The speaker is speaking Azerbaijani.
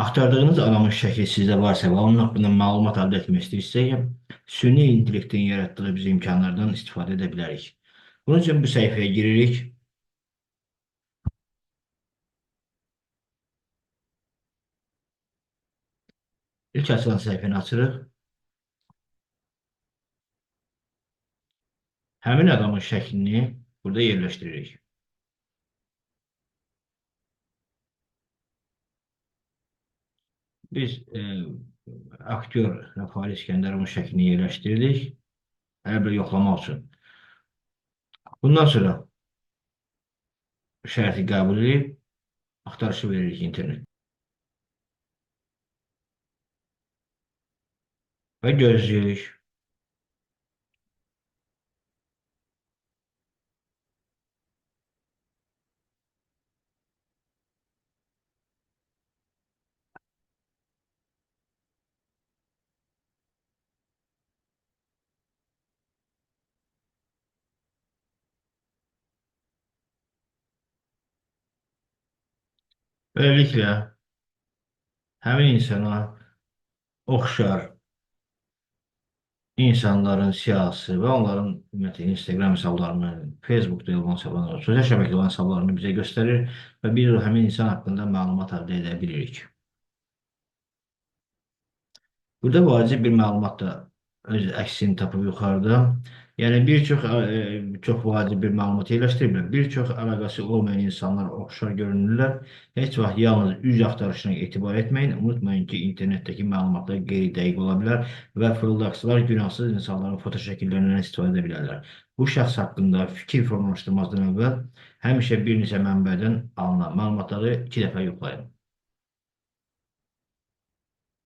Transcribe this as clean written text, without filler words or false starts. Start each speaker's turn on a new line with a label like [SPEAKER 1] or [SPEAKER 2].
[SPEAKER 1] Axtardığınız adamın şəkli sizdə varsa və onun haqqında məlumat əldə etmək istəyirsinizsə, süni intellektin yaratdığı biz imkanlardan istifadə edə bilərik. Bunun üçün bu səhifəyə giririk. İlk açılan səhifəni açırıq. Həmin adamın şəklini burada yerləşdiririk. Biz aktyor Rəfali İskəndərovun şəklini yerləşdirdik. Hələ bir yoxlamaq üçün. Bundan sonra şərti qəbul edib axtarışı veririk internet. Və gözləyirik. Beləliklə, həmin insana oxşar insanların siyahısı və onların ümumiyyətlə Instagram hesablarını, Facebookda olan hesablarını, sosial şəbəkədə olan hesablarını bizə göstərir və biz o həmin insan haqqında məlumat əldə edə bilirik. Burada vacib bir məlumat da öz əksini tapıb yuxarıda. Yəni bir çox çox vacib bir məlumat yerləşdiriblər. Bir çox əlaqəsi olmayan insanlar oxşar görünürlər. Heç vaxt yalnız üz axtarışına etibar etməyin. Unutmayın ki, internetdəki məlumatlar qeyri-dəqiq ola bilər və fırıldaqçılar günahsız insanların foto şəkillərindən istifadə edə bilərlər. Bu şəxs haqqında fikir formalaşdırmazdan əvvəl həmişə bir neçə mənbədən alınan məlumatları 2 dəfə yoxlayın.